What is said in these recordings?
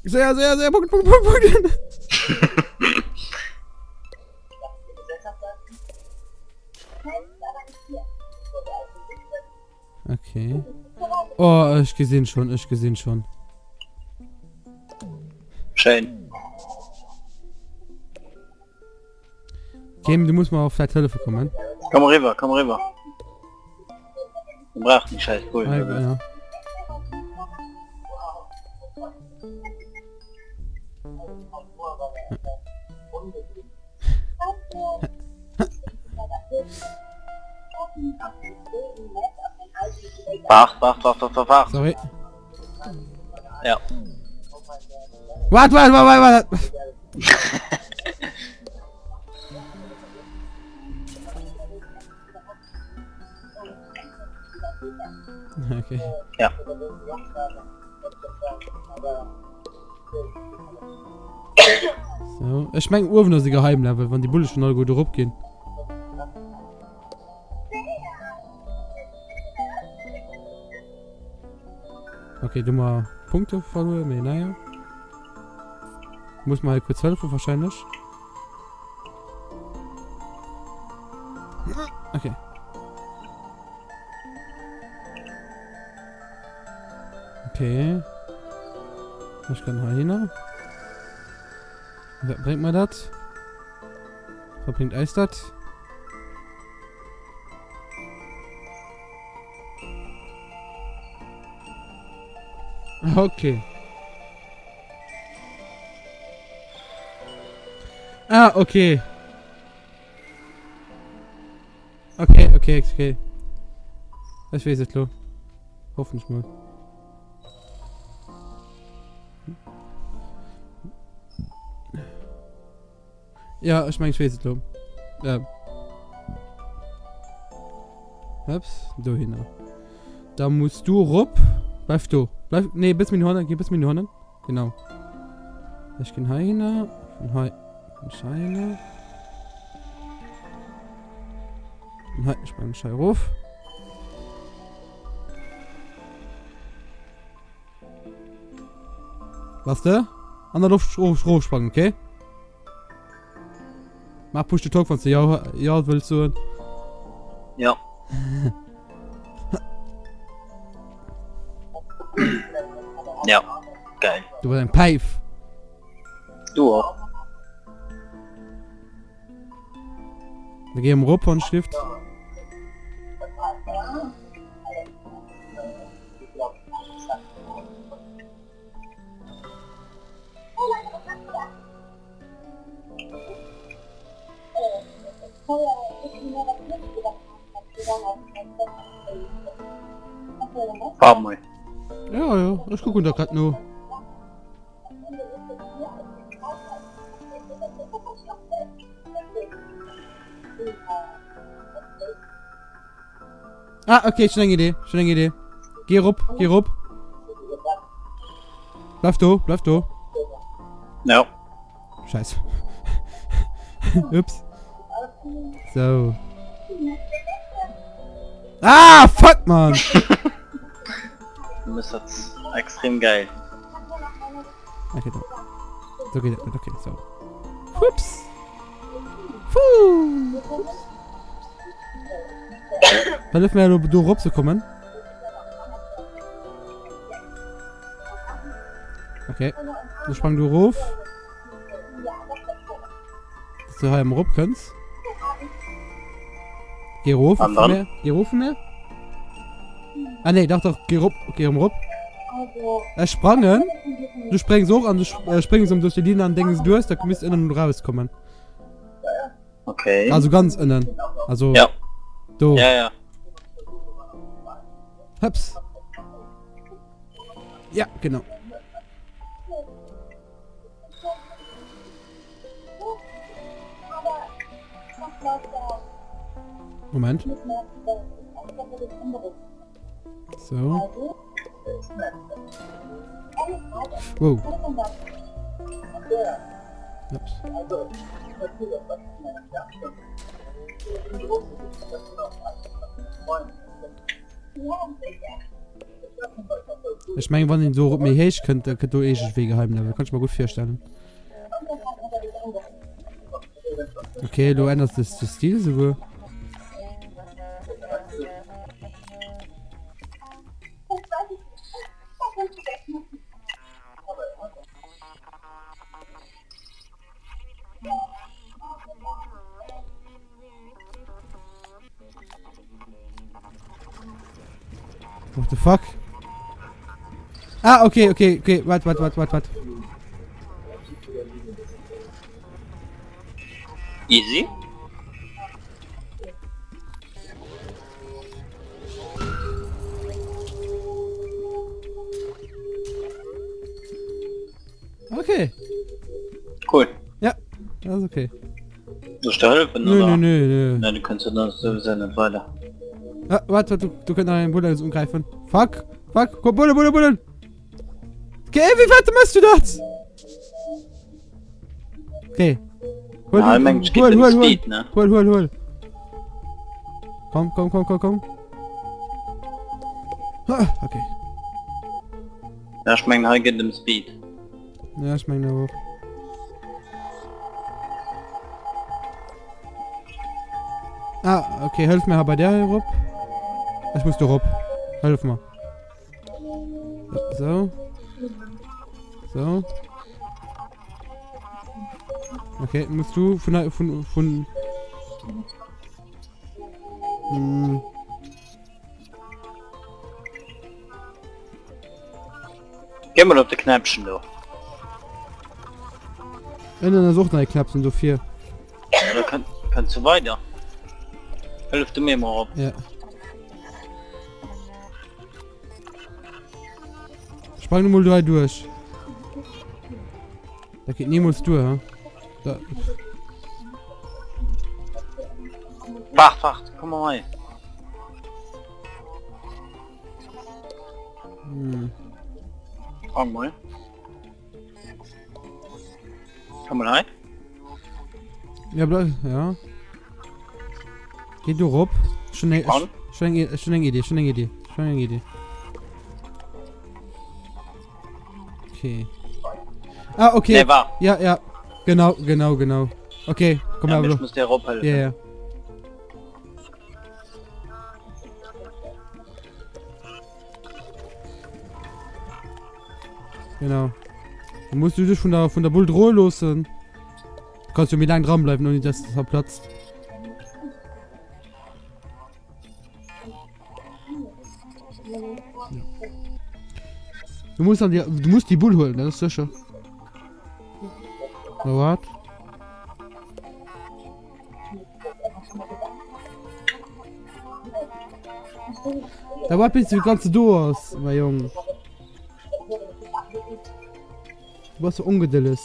Sehr, sehr, sehr, Punkt, Punkt, Punkt, Punkt. Okay. Oh, ich gesehen schon, ich gesehen schon. Schön. Kim, du musst mal auf vielleicht Hilfe kommen. Komm rüber, komm rüber. Wir brauchen die scheiß Bullen. Ah, ja. Wacht, wacht, wacht, wacht, wacht. Sorry. Ja. Wart, wart, wart, wart, wart. Okay. Ja. So. Ech meng uewen ass e Geheimlevel, wann déi Bulle schon alleguer do rop ginn. Okay, du mal Punkte verloren, mee naja. Muss mal kurz helfen wahrscheinlich. Okay. Okay. Ich kann hier hin. Was bringt mir das? Was bringt Eis das? Okay. Ah, okay. Okay, okay, okay. Ech weess et lo. Hoffen ech mol. Ja, ech meng ech weess et lo. Ja. Ups, dohinner. Da musst du rop. Bleif do. Bleif, nee, bis min hannen, geh bis min hannen. Genau. Ech ginn hei hinner. Vun hei ginn ech hei hinner. Vun hei sprangen ech hei erof. Was de? An der Luft rofsprangen, okay? Mach push to talk, wann du ja, ja wëlls soen. Ja. Ja, geil. Du warst ein Päif. Du och. Da geh am Rop an Stift. Fahr mol. Ja, ja, ech kucken der grad no. Ah, okay, schon eng Idee, schon eng Idee. Geh rop, geh rop. Bleif do, bleif do. Ja. Scheiße. Ups. So. Ah, fuck, man! Du bist das extrem geil. Okay, da. So geht das nicht. Okay, so. Ups. Puh. Hëllef mir elo do erop ze kommen. Okay. Du sprang du erof. Dass du hei am erop kënns. Geh erof An vun dann? mir. Geh erof vun mir. Ah nee, dach dach, geh erop, geh erëm erop. Ech sprangen. Du spréngs och an du äh, spréngs um duerch déi Linn an Déngens duerch, da misst ënnen rauskommen. Okay. Also ganz ënnen. Also Ja. do. Ja, ja. Hups. Ja, genau. Moment. So. Wow. Ups. Ech mengen wann een do op méi héich kënnt, da kënnt do iergendwéi Geheimlevel. Kann ech mer gutt virstellen. Okay, elo ännert sech de Stil souguer. What the fuck? Ah, okay, okay, okay. Warte, warte, warte, warte, warte. Easy. Okay. Cool. Ja, das ist okay. Soll ich dir helfen? Nö, oder? nö, nö, nö. Nein, du kannst ja dann sowieso nicht weiter. Ah, warte, du, du könnt einen Bullen angreifen. Fuck, fuck, komm, Bulle, Bulle, Bullen. Okay, wie weit machst du das? Okay. Hol, Ja, ich mein, es geht hol, um hol, hol, Speed, ne? hol, hol, hol. Komm, komm, komm, komm, komm. Ah, okay. Ja, ich mein, hei geht um Speed. Ja, ich meine auch. Ah, okay, helf mir bei der hier rup. Ich muss da rup. Helf mir. So. So. Okay, musst du von der, von, von... Hm. Geh mal op de Knäppchen do. Ënnen ass och nach e Knäppchen dofir. Ja, da kann, kannst du weider. Hëllef du mir mal op. Ja. Sprang du mol do hei duerch. Dat geet niemals duer, hä? Da. Wacht, wacht, komm mal hei. Hm. Sprang mal. Komm mal hei. Ja, bleib, ja. Geh du rop. Schon eng, Sprang. schon eng, schon eng Idee, schon eng Idee, schon eng Idee. Okay. Ah, okay. Nee, war. Ja, ja. Genau, genau, genau. Okay, komm Ja, her, ich muss dir helfen. Ja, ja. Genau. Dann musst du dich von der, von der Bull drohen lassen. Du kannst du mir lang dran bleiben, ohne dass das zerplatzt. Ja. Du musst dann die, du musst die Bull holen, das ist sicher. Na, wat? Da wat bis du ganz do ass, mein Jong. Du bass so ongedëlleg.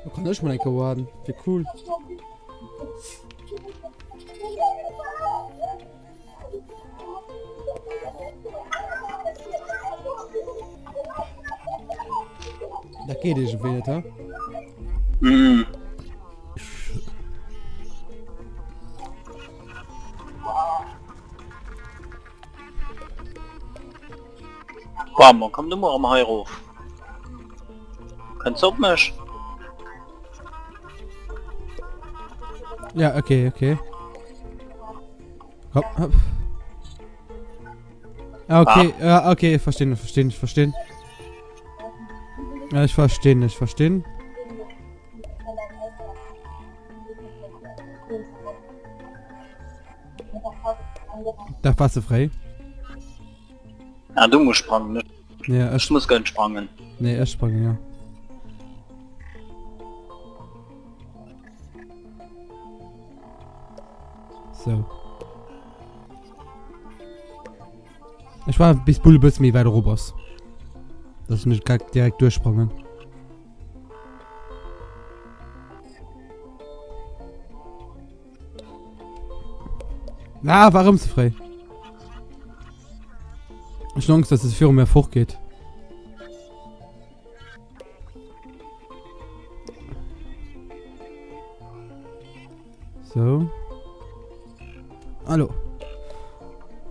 Da kann ech mal eng Kéier waarden. Wier cool. Dat geet iergendwéi net, he? Mm. Bam, komm du mal am hei rof. Kannst du op mech? Ja, okay, okay. Hopp, hopp. Ah, okay, ah. ja, okay, verstehen, verstehen, verstehen. Ja, ich verstehen, ich verstehen. Da warst du frei. Ah, du musst sprangen, ne? Ja, ich muss ganz sprangen. Nee, er sprangen, ja. So. Ich war bis Bulle bis mir weiter Robos. Das nicht direkt durchsprangen. Ah, war erëm ze fréi. Ech hunn Angst, dass es viru mir fortgeet. So. Hallo.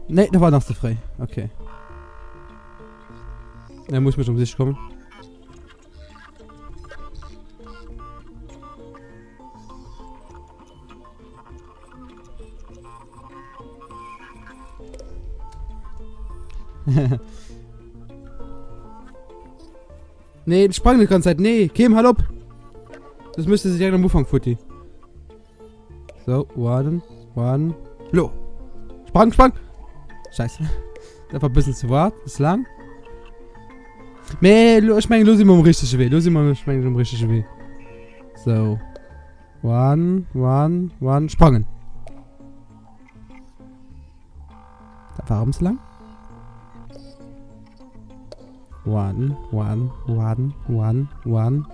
Nee, da war nach ze fréi. Okay. Er muss mich um sich kommen. Nee, sprang die ganze Zeit. Nee, Kim, halt op. Das müsste sich direkt am Ufang futti. So, warten, warten. Lo. Sprang, sprang. Scheiße. Das war ein bisschen zu weit, ist lang. Nee, lo, ich meine, lo sind wir am richtigen Weg. Lo sind wir, ich meine, am richtigen Weg. So. One, one, one, sprangen. Dat war erëm ze lang. One, one, one, one, one.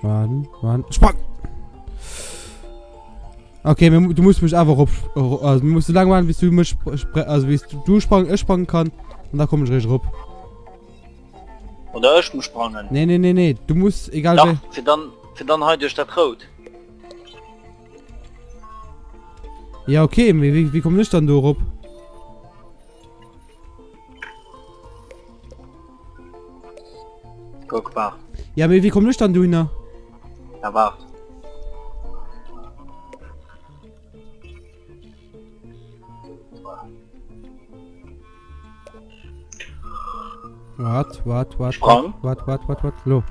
One, one, sprang! Okay, du musst mich einfach op, also du musst so lange warten, bis du mich, also bis du sprang, ich sprangen kann, und da komme ich richtig rop. Oder ech muss sprangen. Nee, nee, nee, nee, du musst, egal Dach, fir dann, fir dann hei duerch dat Rout. Ja, okay, mee wéi, wéi kommen ech dann do erop? Guck, waart. Ja, mee wéi kommen ech dann dohinner? Ja, waart. Wart, wart, wart, Sprang. wart, wart, wart, wart, lo.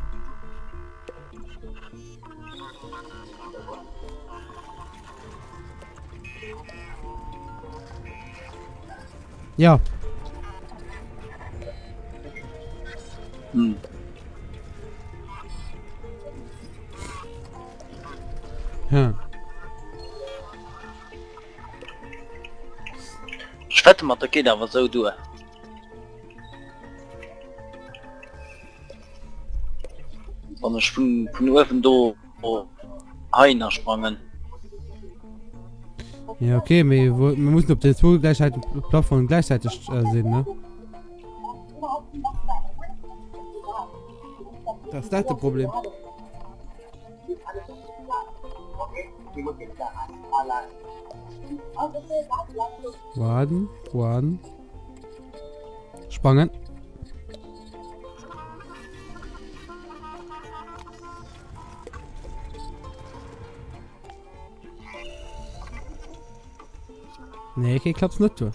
Ja. Hm. Hm. Ech wette mat der geet awer sou duer. Wann ech vun vun uewen do heihinner sprangen. Ja okay, mee wo, mir mussen op den zwou gläichzäiteg Plafongen gläichzäiteg äh, sinn, ne? Das ist dat de Problem. One, one. Sprangen. Nee, okay, klappt's net du.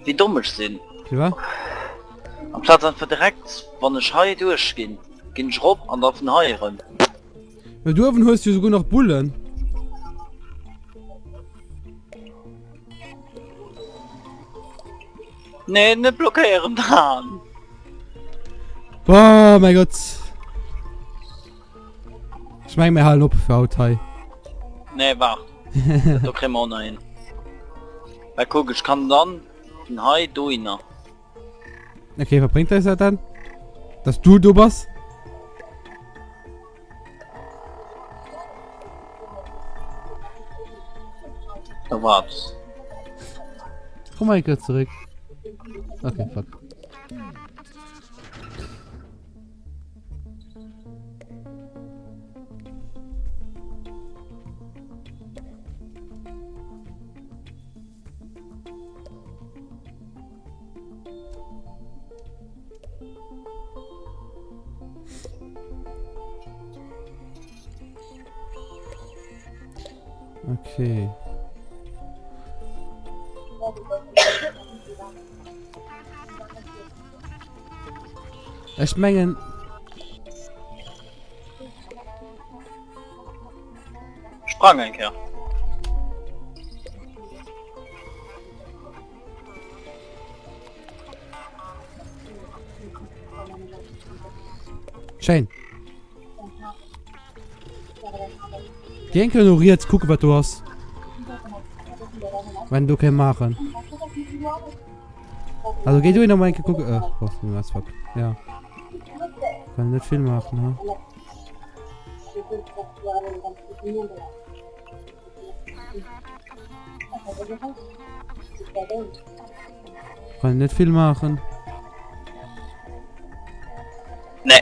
Wéi domm ech sinn. Firwat? Amplaz einfach direkt, wann ech hei duerch ginn, ginn ech rop an da vun hei erëm. Well do uewen hues du jo souguer nach Bullen. Nee, net blockéieren Dan! Oh mäi Gott. Ech meng mir halen op fir haut hei. Nee, waart. Do kréie mer och nach een. Well kuck, ech kann dann vun hei dohinner. Okay, wat bréngt eis dat dann? Dass du do bass? Da wart. Komm mal kurz zurück. Okay, fuck. Okay. Ech mengen... Sprang eng Kéier. Schéin. Geh eng Kéier no riets kucken wat do ass. Wenn do keng maachen. Also geh du nach mal eng Kéier kucken. Äh, brauchst du was fuck. Ja. Kann net vill maachen, ha. Kann net vill maachen. Nee.